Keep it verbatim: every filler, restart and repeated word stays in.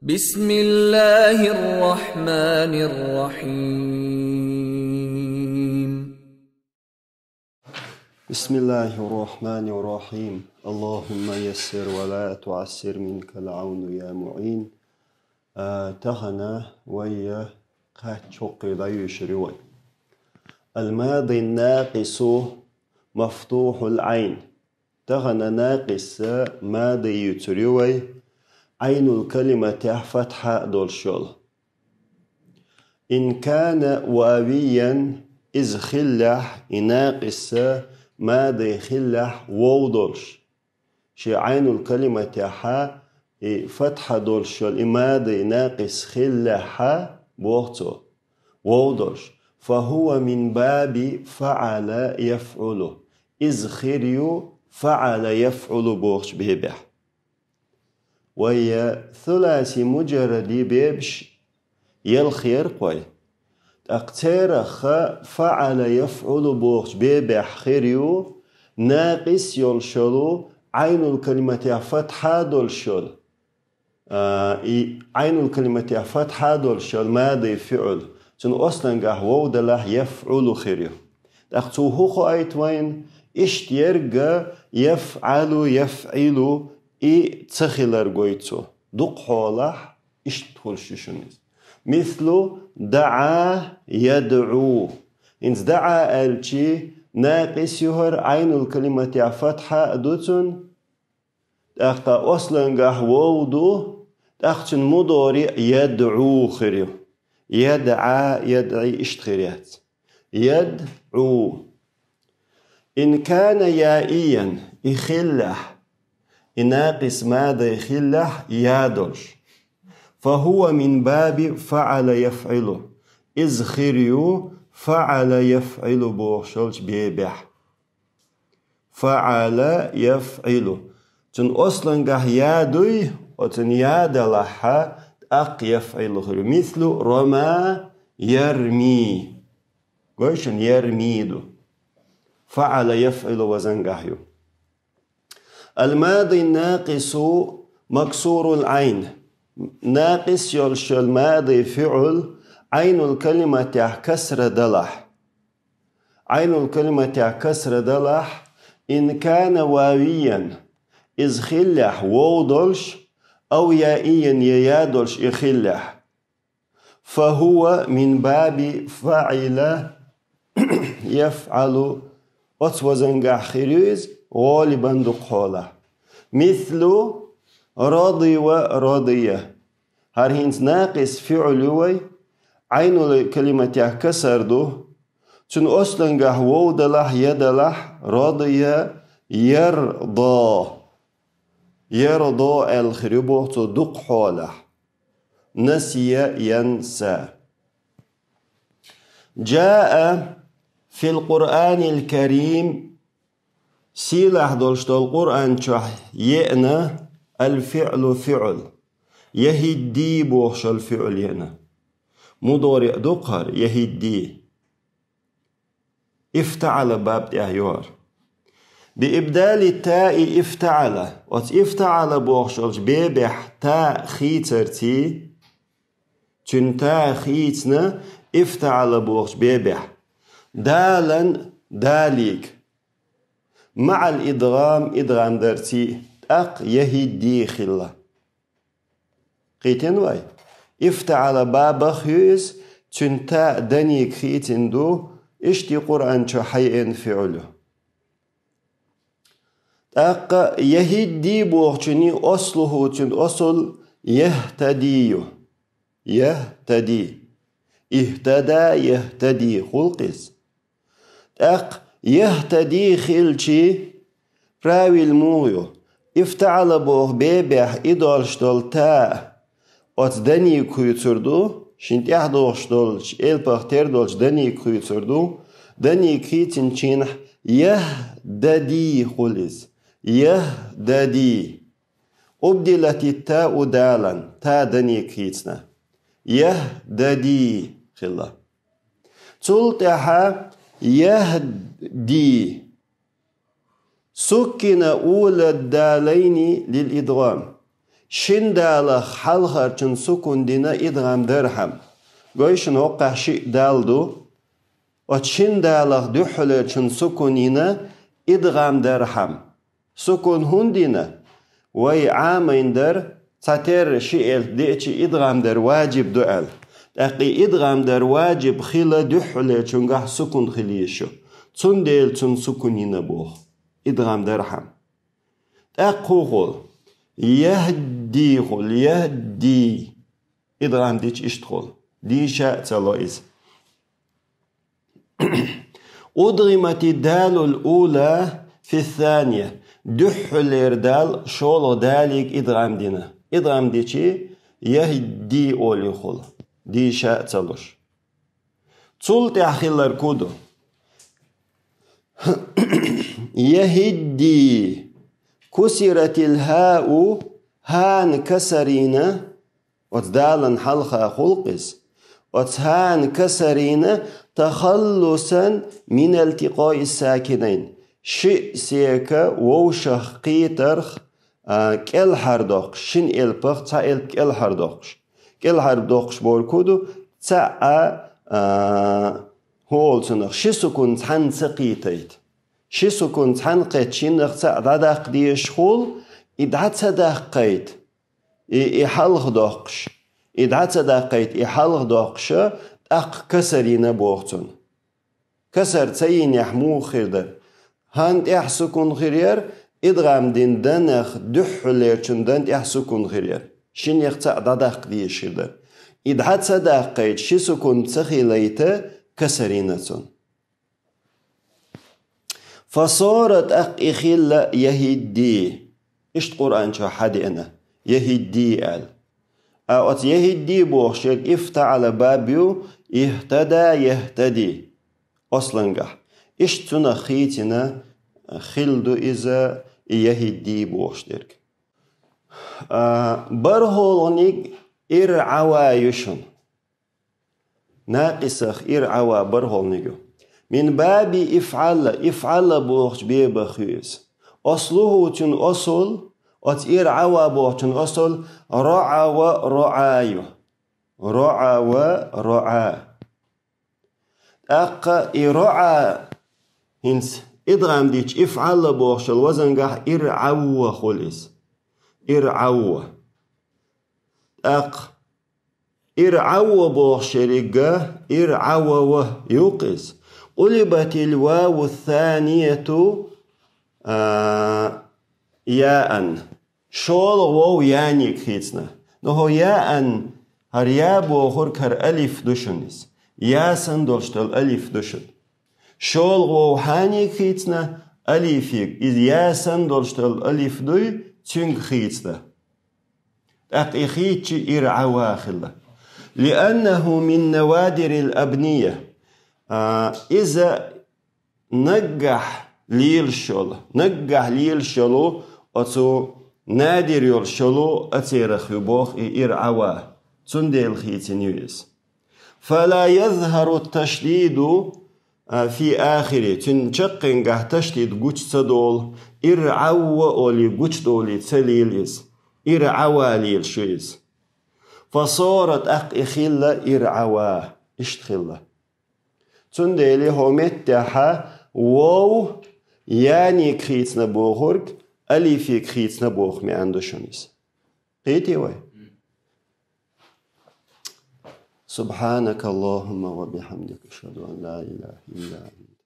بسم الله الرحمن الرحيم. بسم الله الرحمن الرحيم. اللهم يسر ولا تعسر، منك العون يا معين. Э, тахана вай кхаччокъи да юшриуай. الماضي الناقص مفتوح العين. Тахана накъис мади юцуривай, айнул калиматяхь фатхьа долшол. إن كان واويا, из хиллахь, и накъис мади хиллахь вов долш. Ши айнул калиматяхьа и фатхьа долшол и мади накъис хиллахьа бохцо. Вов долш. فهو من باب فعل يفعل. Из хирю فعل يفعل бохч бебехь. Вай суласи муджарради бебш елхъеркъвай. Тӏаккха цераха فعل يفعل бохч бебехь хирю, накъис йолшолу, айнул калиматяхь фатхьа долшол. А, и айнул калиматяхь фатхьа долшол мади фиул. Цун ослангахь вов далахь يفعل хирю. Тӏаккха цу хӀу хъайтвайн, ишт ерга يفعل يفعل и цахилар гойцу. Дукх хьолахь ишт хулш шуниз. مثل دعا يدعو. Инц دعا аьлчи накъис юхар айнул калиматяхь фатхьа дуцун. Тӏаккха ослангахь вов ду, тӏаккха цун мудори يدعو хирю. يدعا يدعي ишт хиряц. يدعو. إن كان يائيا, и хиллахь, и накъис мади хиллахь я долш. فهو من باب فعل يفعل. Из хирю فعل يفعل бохшолч бебехь. فعل يفعل. Цун ослангахь я дуй, оцун я далахьа, тӏаккха يفعل хирю. مثل رمى يرمي. Гойшин يرمي ду. فعل يفعل вазангахь ю. الماضي الناقص مكسور العين. Накъис йолшол мади фиул айнул калиматяхь касра далахь. Айнул калиматяхь касра далахь, إن كان واويا, из хиллахь вов долш, أو يائيا, я я долш и хиллахь. فهو من باب فعل يفعل. Оц вазангахь хирю из, гъолибан дукх хьолахь. مثل رضي ورضي. Гьар хинц накъис фиул ю вай, айнул калиматяхь касар ду, цун ослангахь вов далахь, я далахь, رضي يرضى. يرضى аьл хирю бохцо дукх хьолахь. نسي ينسى. جاء في القرآن الكريم. Сийлахь долш дол Къуръан чохь еана الفعل фиул. يهدي бохшол фиул еана. Мудори дукхар يهدي. افتعل баб тӏехь йогӏар. بإبدال التاء افتعل. Оц افتعل бохшолч бебехь та хийцарци, цун та хийцна افتعل бохч бебехь. Далан далиг. مع الإدغام идгъам дарци, тӏаккха يهدي хилла. Кхийтин вай? افتعل бабах ю из, цун та даниг хийцин ду, ишти Къуръан чу хьайен фиул ю. Тӏаккха يهدي бохчуни ослуху цун осул يهتدي ю. يهتدي. اهتدى يهتدي хул-кх из. ТӀаккха يهتدي хилчи, правил мугӀ ю? افتعل боху бебехь и долуш долу та оцу даниг хуьйцур ду, шен тӀаьхьа догӀуш долчу элпах тера долчу даниг хуьйцур ду, даниг хийцинчийнахь يهددي хуьлу иза. يهددي. أبدلت التاء دالا, та даниг хийцина. يهددي хилла. Цул тӀаьхьа يهدي. سكن أولى الدالين للإدغام. Шин далах хьалхарчун сукун дина идгӀам дархьам. Гой шуна, хӀокхахь шиъ дал ду. Оцу шин далах дуьххьалерчун сукун йина идгӀам дархьам. Сукун хӀунда йина? Вай Ӏамийна дара, цхьатерра ши элп деъча идгӀам дар ваджиб ду аьлла. ТӀаккха и идгӀам дар ваджиб хила дуьххьалерчунгахь сукун хила йиш ю. Цундела цунна сукун йина боху. ИдгӀам дархьам. ТӀаккха хӀун хуьлу? Яхди хуьлу, яхди. ИдгӀам дича иштта хуьлу. Дийша а ца ло иза. أدغمت الدال الأولى في الثانية. Дуьххьалера дал шолгӀа далига идгӀам дина. ИдгӀам дича яхди олий хуьлу. Дийша а ца луш. Цул тӀаьхьа хилларг хӀун ду? Яхидди. كسرت الهاء, хӀан касар йина, оцу далан хьалха хуьлу-кх иза. Оцу хӀан касар йина, تخلصا من التقاء الساكنين. Шиъ сека вовшах кхетарх, а, кӀелхьардоккхуш, шина элпах цхьа элп кӀелхьардоккхуш. КӀелхьардоккхуш бохург хӀун ду? Цхьаъ, а, хӀун олу цунах, ши сукун цхьаьна ца кхетайта. Ши сукун цхьаьна кхетча, шиннах цхьаъ дӀадаккха дезаш хуьлу, и дӀа ца даккхайта. И, и хьалха доккхуш. И дӀа ца даккхайта, и хьалха доккхуша, тӀаккха касар йина боху цунна. Касар ца йинехь муха хир дара? ХӀан тӀехь сукун хир яра, идгӀам дина данах дуьххьалерчун дан тӀехь сукун хир яра. Шиннех цхьаъ дӀадаккха дезаш хир дара. И дӀа ца даккхайта, ши сукун ца хилайта, касар йина цунна. فصار, тӀаккха и хилла, яхидди. Иштта Къуръан чохь хьадеана, яхидди аьлла. А оцу яхидди бохуш ерг ифтаӀала баб ю, ихтада, яхтади. Ослангахь. Иштта цунах хийцина хилла ду иза, и яхидди бохуш дерг. А, бархӀолгӀаниг иргӀава ю шуна. Накъисах иргӀава бархӀолгӀаниг ю. Мин баби ифӀала, ифӀала бохучу бебах ю иза. Ослуху, цуьнан осул, оцу иргӀава бохучун осул, роӀава, роӀа ю. РоӀава, роӀа. ТӀаккха и роӀа хӀинца идгӀам дича ифӀала бохучул вазангахь иргӀавва хуьлу иза. ИргӀавва. ТӀаккха иргӀавва бохуш ерриг а, иргӀавава ю-кх иза. Къулибатил ваву санияту, а, яан. ШолгӀа вов янига хийцина. Но хӀо яан, хӀара я бохург хӀара алиф ду шуна иза. Я санна долуш долу алиф ду шуна. ШолгӀа вов хьанига хийцина, алифига. Иза я санна долуш долу алиф дуй, цуьнга хийцина. ТӀаккха и хийцча иргӀава хилла. لأنه من نوادر الأبنية. А, иза наггахь лелаш йолу, наггахь лелаш йолу, оцу надир йолуш йолу ацерах ю боху и иргӀава. Цундела хийцина ю иза. فلا يظهر التشديد في آخره. Цуьнан чаккхенгахь ташдид гучу ца долу, иргӀавва олий гучудолий ца лела иза. ИргӀава лелаш ю иза. فصار, тӀаккха и хилла иргӀава. Иштта хилла. Цундела хӀо меттехьа вов янига хийцина бохург, алифига хийцина боху маьӀна ду шуна иза. Кхетий вай? سبحانك اللهم وبحمدك، أشهد أن لا إله إلا أنت.